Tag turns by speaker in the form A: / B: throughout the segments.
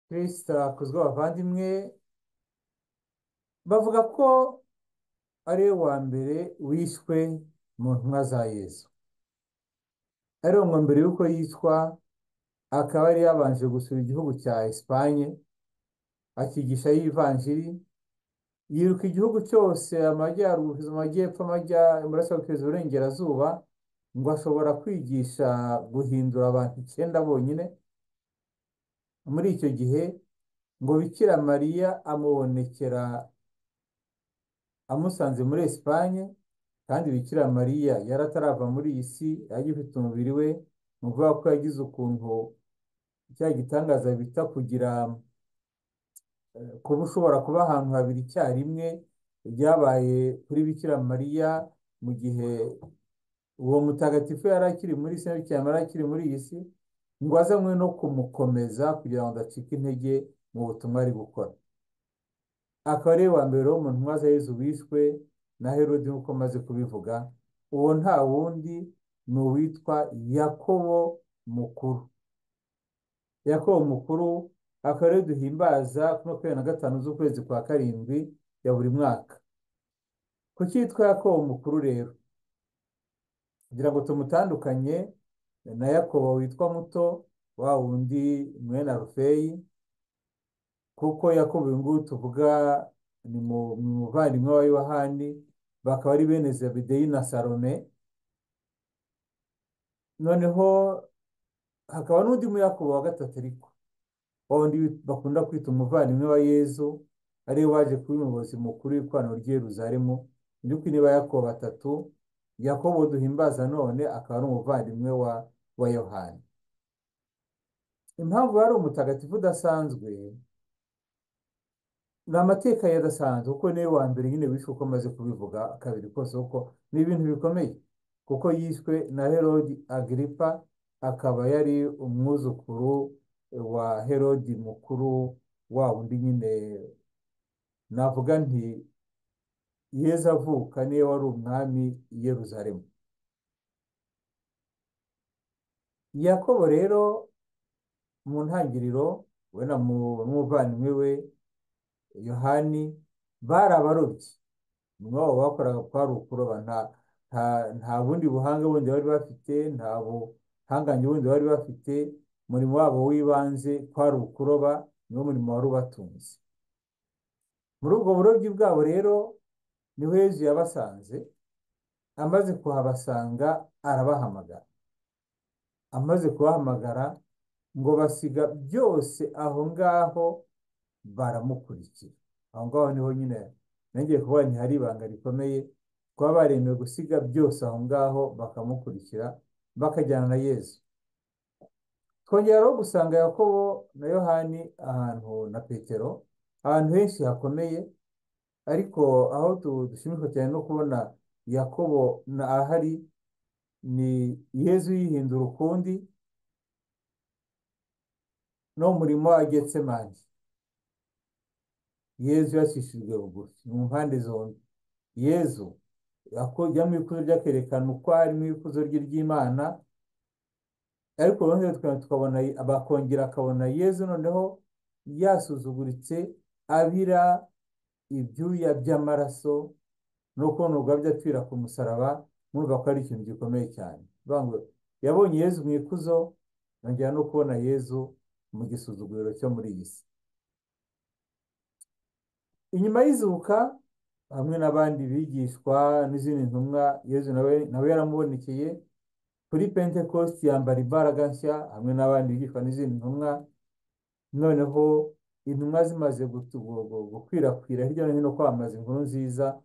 A: Kristo akuzwe abavandimwe, bavuga ko ari we wa mbere wishwe mu ntumwa za Yezu. Ariko ngo mbere y'uko yicwa akaba yari yabanje gusura igihugu cya Esipanye, akigishayo ivanjiri, yiruka igihugu cyose, amajyaruguru, amajyepfo, iburasirazuba kugeza iburengerazuba, ngo ashobora kwigisha guhindura abantu 9 bonyine. Muri icyo gihe ngo Bikira Mariya amubonekera amusanze muri Esipanye, kandi Bikira Mariya yari atarava muri iyi si, agifite umubiri we, ni ukuvuga ko yagize ukuntu cya gitangaza bita kugira kuba ushobora kuba ahantu habiri icyarimwe, byabaye kuri Bikira Mariya mu gihe uwo mutagatifu yari akiri muri isi, Bikira Mariya akiri muri iyi si, ngo azanywe no kumukomeza kugira ngo adacika intege mu butumwa ari gukora. Akaba ari we wa mbere wo mu ntumwa za Yezu wishwe na Herodi nk'uko maze kubivuga. Uwo nta wundi ni uwitwa Yakobo Mukuru. Yakobo Mukuru akaba ariwe duhimbaza kuri 25 z'ukwezi kwa 7 ya buri mwaka. Kuki yitwa Yakobo Mukuru rero? Kugira ngo tumutandukanye na Yakobo witwa Muto, wa wundi mwene Alufeyi, kuko Yakobo uyu nguyu tuvuga ni muvandimwe wa Yohani, bakaba ari bene Zebedeyi na Salome. Noneho hakaba n'undi mu Yakobo wa gatatu, ariko wa wundi bakunda kwita umuvandimwe wa Yezu, ariwe waje kuba umuyobozi mukuru w'ikoraniro ry'i Yerusalemu. Mu by'ukuri niba Yakobo batatu, Yakobo duhimbaza none akaba ari umuvandimwe wa Yohani. Impamvu yari umutagatifu udasanzwe ni amateka ye adasanzwe, kuko niwe wa mbere nyine wishwe uko amaze kubivuga kabiri kose, kuko ni ibintu bikomeye, kuko yishwe na Herodi Agripa, akaba yari umwuzukuru wa Herodi mukuru, wa wundi nyine navuga nti Yezu avuka niwe wari umwami i Yerusalemu. Yakobo rero mu ntangiriro we na n'umuvandimwe we Yohani bari abarobyi. Umwe wabo bakoraga kwari ukuroba, nta bundi buhanga bundi bari bafite, nta buhangange bundi bari bafite. Umurimo wabo w'ibanze kwari ukuroba, niwo murimo wari ubatunze. Muri ubwo burobyi bwabo rero niho Yezu yabasanze. Amaze kuhabasanga arabahamagara. Amaze kubahamagara ngo basiga byose aho ngaho baramukurikira. Aho ngaho niho nyine nongeye kuvuga nti hari ibanga rikomeye, kuba baremewe gusiga byose aho ngaho bakamukurikira, bakajyana na Yezu. Twongera rero gusanga Yakobo na Yohani ahantu na Petero, ahantu henshi hakomeye, ariko aho dushimishwa cyane no kubona Yakobo na ahari ni Yezu yihindura ukundi no murimo wa Getsemani. Yezu yacishijwe bugufi mu mpande zombi. Yezu ajya mu ikuzo rye akerekana uko ari mu ikuzo rye ry'Imana, ariko noneho tukabona bakongera akabona Yezu noneho yasuzuguritse, abira ibyuya by'amaraso no kubona ubwabyo apfira ku musaraba. Murumva ko ari ikintu gikomeye cyane. Yabonye Yezu mu ikuzo, yongera no kubona Yezu mu gisuzuguriro cyo muri iyi si. Inyuma y'izuka hamwe n'abandi bigishwa n'izindi ntumwa, Yezu nawe yaramubonekeye kuri Pentekosti, yambara imbaraga nshya hamwe n'abandi bigishwa n'izindi ntumwa. Noneho intumwa zimaze gukwirakwira hirya no hino kwamamaza inkuru nziza,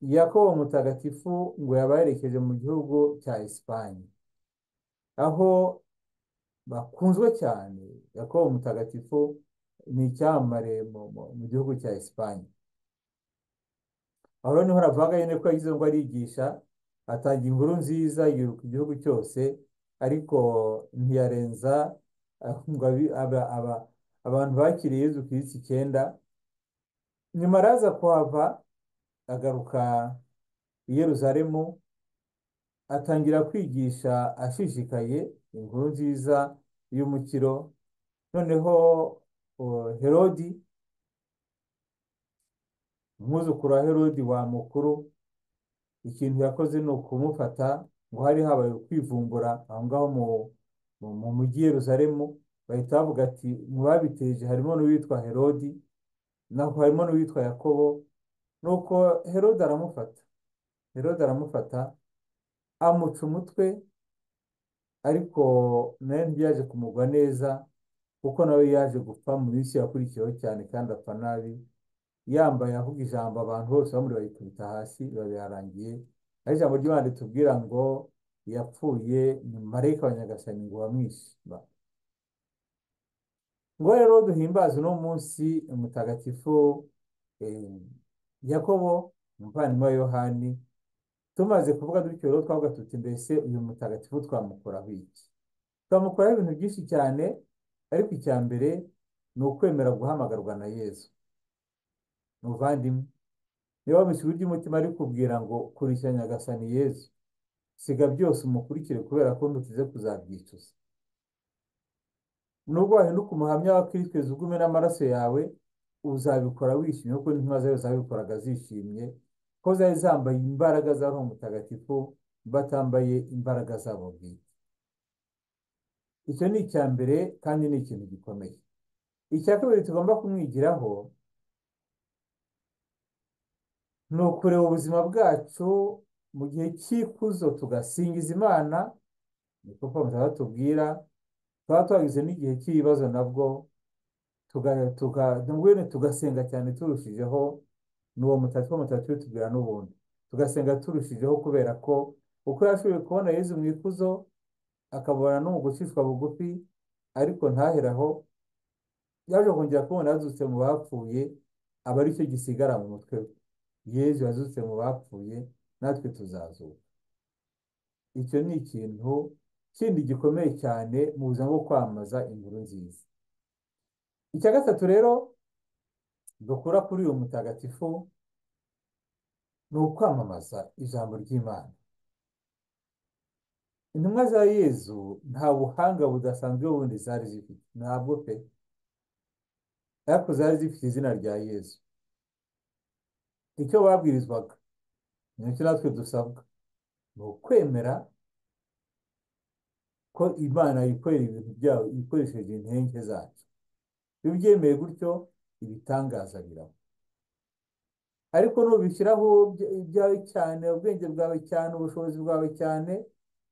A: Yakobo mutagatifu ngo yabaherekeje mu gihugu cya Esipanye, aho bakunzwe cyane. Yakobo mutagatifu ni icyamamare mu gihugu cya Esipanye. Aho niho aravuga nyine ko yagize ngo arigisha, atanga inkuru nziza, yiruka igihugu cyose, ariko ntiyarenza ngo abantu bakiriye Yezu Kristo 9. Nyuma araza kuhava agaruka i Yerusalemu, atangira kwigisha ashishikaye inkuru nziza y'umukiro. Noneho Herodi, umwuzukuru wa Herodi wa mukuru, ikintu yakoze ni ukumufata, ngo hari habaye kwivumbura aho ngaho mu mujyi Yerusalemu, bahita bavuga ati mu babiteje harimo n'uwitwa Herodi, naho harimo n'uwitwa Yakobo. Nuko Herodi aramufata, Herodi aramufata amuca umutwe, ariko nawe ntiyaje kumugwa neza, kuko nawe yaje gupfa mu minsi yakurikiyeho cyane, kandi apfa nabi, yambaye avuga ijambo abantu bose bamureba yikubita hasi, biba byarangiye. Aho ijambo ry'Imana ritubwira ngo yapfuye ni marayika wa Nyagasani ngo wamwishe. Ngo rero duhimbaze uno munsi umutagatifu Yakobo, umuvandimwe wa Yohani. Tumaze kuvuga dutyo rero twavuga tuti mbese uyu mutagatifu twamukuraho iki? Twamukuraho ibintu byinshi cyane, ariko icya mbere ni ukwemera guhamagarwa na Yezu. Muvandimwe, niba mu ijwi ry'umutima ari kubwira ngo kurikira Nyagasani Yezu, siga byose umukurikire kubera ko ntutize kuzabyicuza. Nubwo wahinduka umuhamya wa Kristo Yezu ugume n'amaraso yawe, uzabikora wishimye, kuko intumwa zawe zabikoraga zishimye, ko zari zambaye imbaraga za Roho Mutagatifu, batambaye imbaraga zabo bwite. Icyo ni icya mbere kandi ni ikintu gikomeye. Icya kabiri tugomba kumwigiraho ni ukureba ubuzima bwacu mu gihe cy'ikuzo, tugasingiza Imana, niko Papa Mutagatifu atubwira. Tuba twagize n'igihe cy'ibibazo nabwo tugasenga cyane turushijeho, n'uwo mutagatifu mutagatifu tubwira n'ubundi tugasenga turushijeho, kubera ko uko yashoboye kubona Yezu mu ikuzo, akabona no mu gucishwa bugufi, ariko ntaheraho, yaje kongera kubona yazutse mu bapfuye, aba aricyo gisigara mu mutwe we. Yezu yazutse mu bapfuye, natwe tuzazuka. Icyo ni ikintu kindi gikomeye cyane mu buzima bwo kwamamaza inkuru nziza. Icya gatatu rero dukura kuri uyu mutagatifu ni ukwamamaza ijambo ry'Imana. Intumwa za Yezu nta buhanga budasanzwe bundi zari zifite, ntabwo pe, ariko zari zifite izina rya Yezu. Icyo babwirizwaga nicyo natwe dusabwa, ni ukwemera ko Imana yikorera ibintu byayo ikoresheje intenge zacu. Iyo ubyemeye gutyo ibitangaza biraba. Ariko nubishyiraho ibyawe cyane, ubwenge bwawe cyane, ubushobozi bwawe cyane,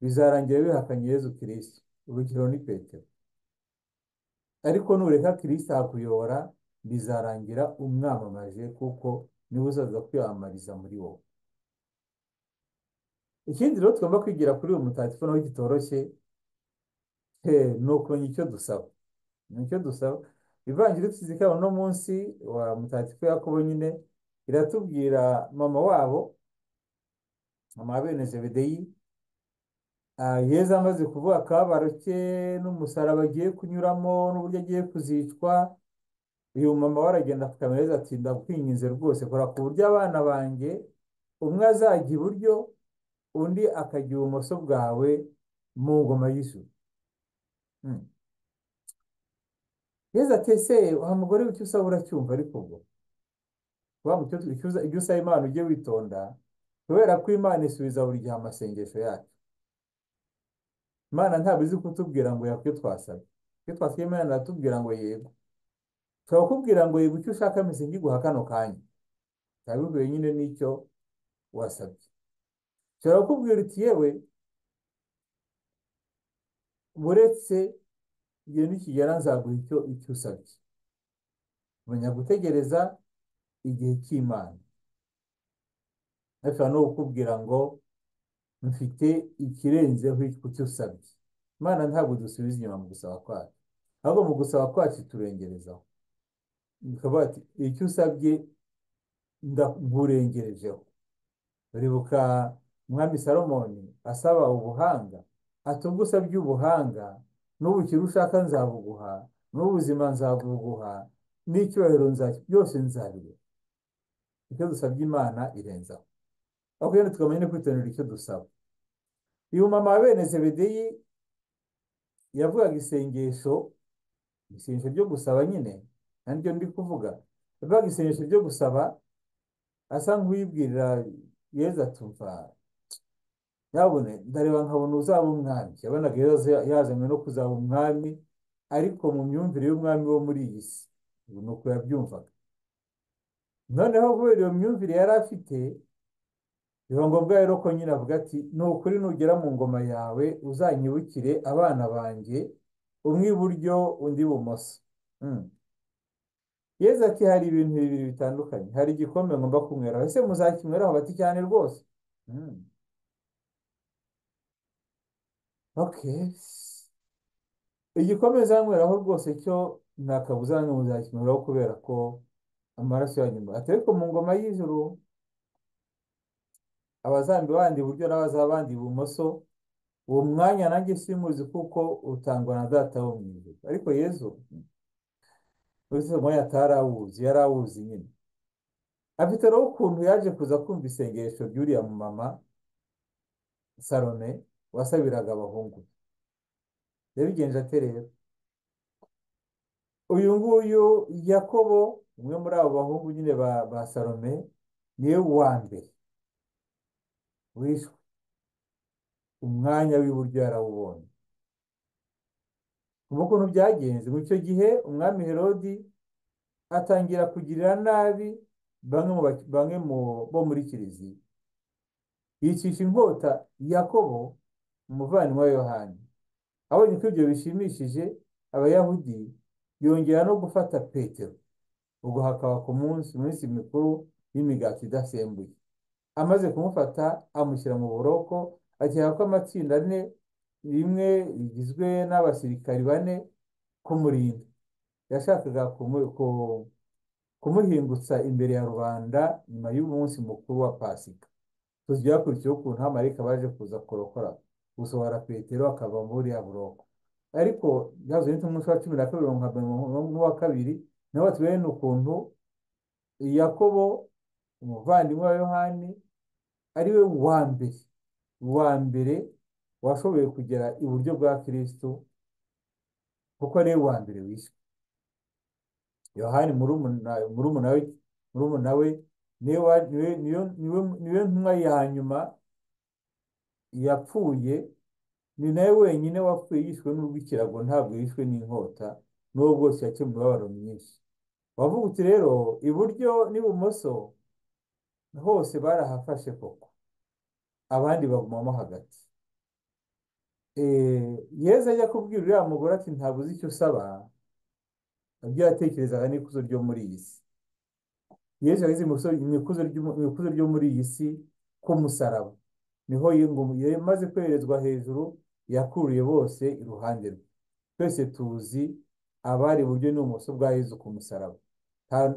A: bizarangira bihakanye Yezu Kristo. Urugero ni Petero. Ariko nureka Kristo akuyobora, bizarangira umwamamaje, kuko niwe uzaza kwiyamamariza muri wowe. Ikindi rero tugomba kwigira kuri uyu mutagatifu nawe kitoroshye, ni ukumenya icyo dusaba. Ni icyo dusaba. Ivanjiri tuzirikana uno munsi wa mutagatifu Yakobo nyine iratubwira mama wabo, mama wa bene Zebedeyi, Yezu amaze kuvuga akababaro ke n'umusaraba agiye kunyuramo n'uburyo agiye kuzicwa, uyu mama we aragenda apfukamira Yezu ati ndakwinginze rwose, kora ku buryo abana banjye umwe azajya iburyo undi akajya ibumoso bwawe mu ngoma y'ijuru. Yezu ati ese wa mugore icyo usaba uracyumva? Ariko ubwo ibyo usaba Imana ujye witonda, kubera ko Imana isubiza buri gihe amasengesho yacu. Imana ntabwo izi kutubwira ngo yakwiye twasabye. Iyo twasabye Imana iratubwira ngo yego. Ushobora kukubwira ngo yego icyo ushaka mpise nkiguha kano kanya, byaba bihuye nyine n'icyo wasabye. Ushobora kukubwira uti yewe buretse igihe nikigera nzaguha icyo usabye. Menya gutegereza igihe cy'Imana. Ashobora no kukubwira ngo mfite ikirenzeho ku cyo usabye. Imana ntabwo dusubiza inyuma mu gusaba kwacu, ahubwo mu gusaba kwacu turengerezaho. Bikavuga ati icyo usabye nkurengerejeho. Uribuka Umwami Salomoni asaba ubuhanga, ati ubwo usabye ubuhanga n'ubukire ushaka nzabuguha, n'ubuzima nzabuguha, n'icyubahiro byose nzabiguha. Icyo dusabye Imana irenzaho. Aho rero tukamenya no kwitondera icyo dusaba. Uyu mama wa bene Zebedeyi yavugaga isengesho, isengesho ryo gusaba nyine, Nibyo ndi kuvuga. Yavugaga isengesho ryo gusaba, asa nk'uwibwirira Yezu atumva yabone ndareba nkabona uzaba umwami. Yabonaga Yezu yazanywe no kuzaba umwami, ariko mu myumvire y'umwami wo muri iyi si, ubu ni uko yabyumvaga. Noneho kubera iyo myumvire yari afite, biba ngombwa rero ko nyine avuga ati ni ukuri nugera mu ngoma yawe uzanyibukire abana banjye, umwe iburyo undi ibumoso. Yezu ati hari ibintu bibiri bitandukanye, hari igikombe ngomba kunyweraho, ese muzakinyweraho? Bati cyane rwose. Okay. Igikombe nzanyweraho rwose cyo nta kabuza namwe muzakinyweraho kubera ko amaraso yanyu. Ati ariko mu ngoma y'ijuru abazambi bandi iburyo n'abazabandi ibumoso, uwo mwanya nanjye simuzi kuko utangwa na Data wo mu ijuru. Ariko Yezu uretse umwanya atarawuzi, yarawuzi nyine. Afite rero ukuntu yaje kuza kumva isengesho ry'uriya mama Salome wasabiraga abahungu. Yabigenje ate rero? Uyu nguyu Yakobo, umwe muri abo bahungu nyine ba Salome, niwe wa mbere wishwe. Umwanya w'iburyo yarawubonye. Mu ukuntu byagenze, mu icyo gihe umwami Herodi atangira kugirira nabi bamwe mu bo muri kiliziya. Yicisha inkota Yakobo, umuvandimwe wa Yohani. Abonye ko ibyo bishimishije Abayahudi, yongera no gufata Petero. Ubwo hakaba ku munsi mu minsi mikuru y'imigati idasembuye. Amaze kumufata amushyira mu buroko, akeka ko amatsinda ane, rimwe rigizwe n'abasirikari bane, kumurinda. Yashakaga kumuhingutsa imbere ya rubanda nyuma y'umunsi mukuru wa Pasika. Tuzi byakurikiyeho ukuntu abamarayika baje kuza kurokora, gusohora Petero akava muri buriya buroko. Ariko byavuze n'umunsi wa 12 n'uwa 2, naho batubwiye n'ukuntu Yakobo umuvandimwe wa Yohani ari we wa mbere washoboye kugera iburyo bwa Kristo, kuko ari we wa mbere wishwe. Yohani murumuna we niwe ntumwa ya nyuma yapfuye, ni nawe wenyine wapfuye yishwe n'urw'ikirago, ntabwo yishwe n'inkota, n'ubwo bwose yaciye mu mibabaro myinshi. Wavuga uti rero iburyo n'ibumoso hose barahafashe koko, abandi bagumamo hagati. Yezu ajya kubwira uriya mugore ati ntabwo uzi icyo usaba, ibyo yatekerezaga n'ikuzo ryo muri iyi si. Yezu yageze mu ikuzo ryo muri iyi si ku musaraba, niho yamaze kwerezwa hejuru, yakuriye bose iruhande rwe. Twese tuzi abari iburyo n'ibumoso bwa Yezu ku musaraba.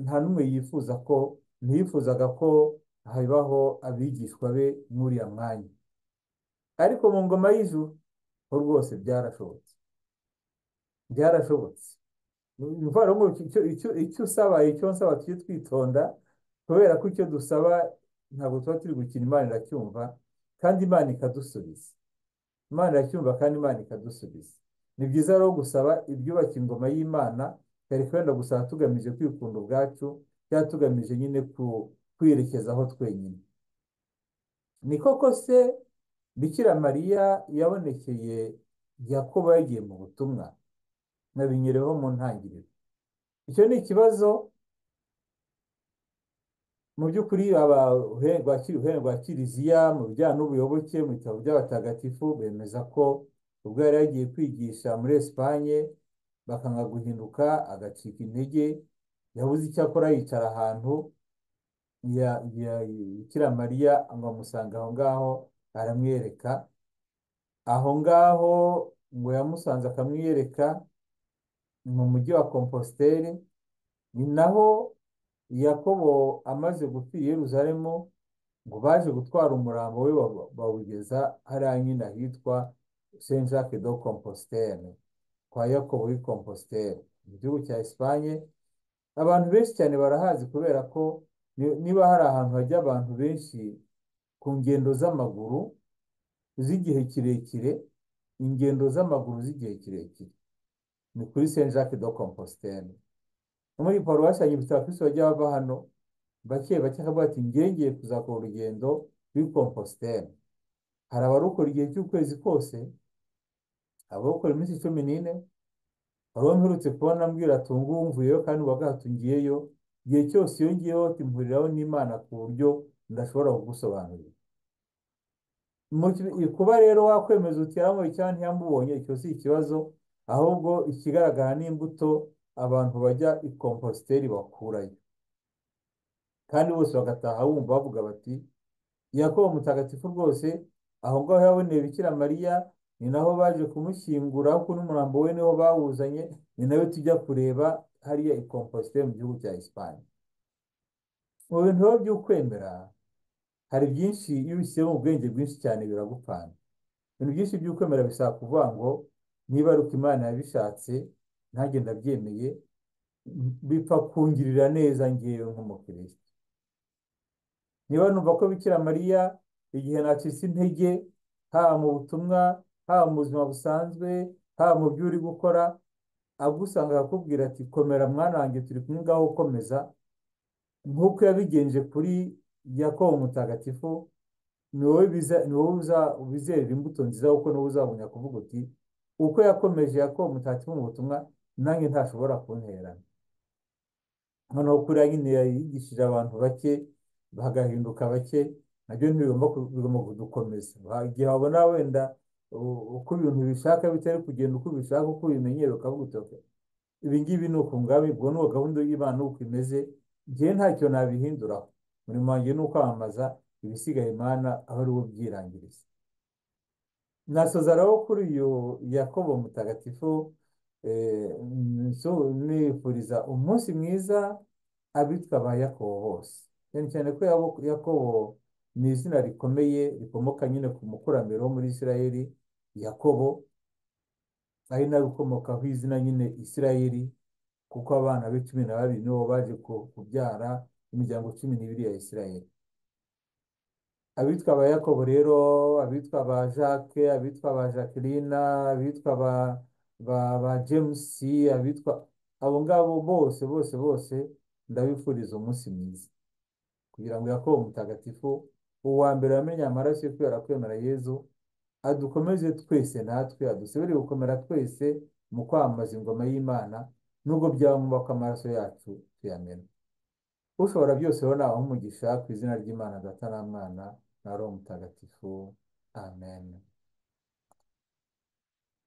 A: Nta n'umwe yifuza ko, ntiyifuzaga ko habaho abigishwa be muri uriya mwanya. Ariko mu ngoma y'ijuru ho rwose byarashobotse, byarashobotse. Icyo usaba, icyo nsaba, tujye twitonda, kubera ko icyo dusaba ntabwo tuba turi gukina. Imana iracyumva kandi Imana ikadusubiza. Imana iracyumva kandi Imana ikadusubiza. Ni byiza rero gusaba ibyubaka ingoma y'Imana, kereka wenda gusaba tugamije kwikunda ubwacu, cyangwa tugamije nyine kwiyerekezaho twenyine. Ni koko se Bikira Mariya yabonekeye Yakobo yagiye mu butumwa? Nabinyereho mu ntangiriro. Icyo ni ikibazo mu by'ukuri uruhare rwa Kiliziya mu bijyanye n'ubuyoboke mu bitabo by'abatagatifu bemeza ko ubwo yari yagiye kwigisha muri Esipanye bakanga guhinduka, agacika intege, yabuze icyo akora, yicara ahantu, Bikira Mariya ngo amusanga aho ngaho aramwereka. Aho ngaho ngo yamusanze akamwiyereka mu mujyi wa Compostelle. Ni naho Yakobo amaze gupfira i Yerusalemu ngo baje gutwara umurambo we bawugeza hariya nyine ahitwa Saint Jacques de Compostelle, kwa Yakobo w'i Compostelle mu gihugu cya Espagne. Abantu benshi cyane barahazi kubera ko niba hari ahantu hajya abantu benshi ku ngendo z'amaguru z'igihe kirekire, ingendo z'amaguru z'igihe kirekire ni kuri Saint Jacques de Compostelle. Muri paruwasi yanjye mfite abakristo bajya bava hano bake bake, akavuga ati ngiye ngiye kuzakora urugendo rw'i Compostelle. Hari abarukora igihe cy'ukwezi kose, abarukora iminsi 14, hari uwo mperutse kubona ambwira ati ubu ngubu mvuyeyo kandi uwa gatatu ngiyeyo, igihe cyose iyo ngiyeho mpuriraho n'Imana ku buryo ndashobora kugusobanurira. Kuba rero wakwemeza uti yaramubonye cyangwa ntiyamubonye, icyo si ikibazo, ahubwo ikigaragara ni imbuto abantu bajya i Compostelle bakurayo, kandi bose bagataha bumva bavuga bati Yakobo mutagatifu rwose aho ngaho yaboneye Bikira Mariya, ni naho baje kumushyingura, kuko n'umurambo we niho bawuzanye, ni nawe tujya kureba hariya i Compostelle mu gihugu cya Espagne. Mu bintu rero by'ukwemera hari byinshi, iyo ubishyizemo ubwenge bwinshi cyane biragupfana. Ibintu byinshi by'ukwemera bisaba kuvuga ngo niba ari uko Imana yabishatse nanjye ndabyemeye, bipfa kungirira neza ngewe nk'umukristo. Niba numva ko Bikira Mariya igihe nacitse intege, haba mu butumwa, haba mu buzima busanzwe, haba mu byo uri gukora, agusanga akakubwira ati komera mwana wanjye turi kumwe ngaho komeza, nk'uko yabigenje kuri Yakobo mutagatifu, ni wowe ubizerera imbuto nziza, kuko niwe uzabunya kuvuga uti uko yakomeje Yakobo mutagatifu mu butumwa, nanjye ntashobora kuntererana. Noneho kuriya nyine yigishije abantu bake bagahinduka bake, nabyo bigomba kudukomeza. Igihe wabona wenda uko ibintu bishaka bitari kugenda uko ubishaka, uko ubimenyera, ukavuga uti okay, ibi ngibi ni uku ngabi, ubwo ni gahunda y'Imana uko imeze, njyewe ntacyo nabihinduraho. Umurimo wanjye ni ukwamamaza, ibisigaye Imana aho ari wo byirangiriza. Nasoza rero kuri uyu Yakobo mutagatifu, nifuriza umunsi mwiza abitwa ba Yakobo bose, cyane cyane ko Yakobo ni izina rikomeye rikomoka nyine ku mukurambere wo muri Isirayeli Yakobo, ari nawe ukomokaho izina nyine Isirayeli, kuko abana be 12 nibo baje kubyara imiryango 12 ya Isirayeli. Abitwa ba Yakobo rero, abitwa ba Jacques, abitwa ba Jacqueline, abitwa ba James, abitwa abo ngabo bose bose bose, ndabifuriza umunsi mwiza, kugira ngo Yakobo mutagatifu, uwa mbere wamenye amaraso ye kubera kwemera Yezu, adukomeze twese natwe, adusabire gukomera twese mu kwamamaza ingoma y'Imana, nubwo byaba ngombwa ko amaraso yacu tuyamena. Ushobora byose rero nabaha umugisha ku izina ry'Imana Data na Mwana na Roho Mutagatifu. Amen.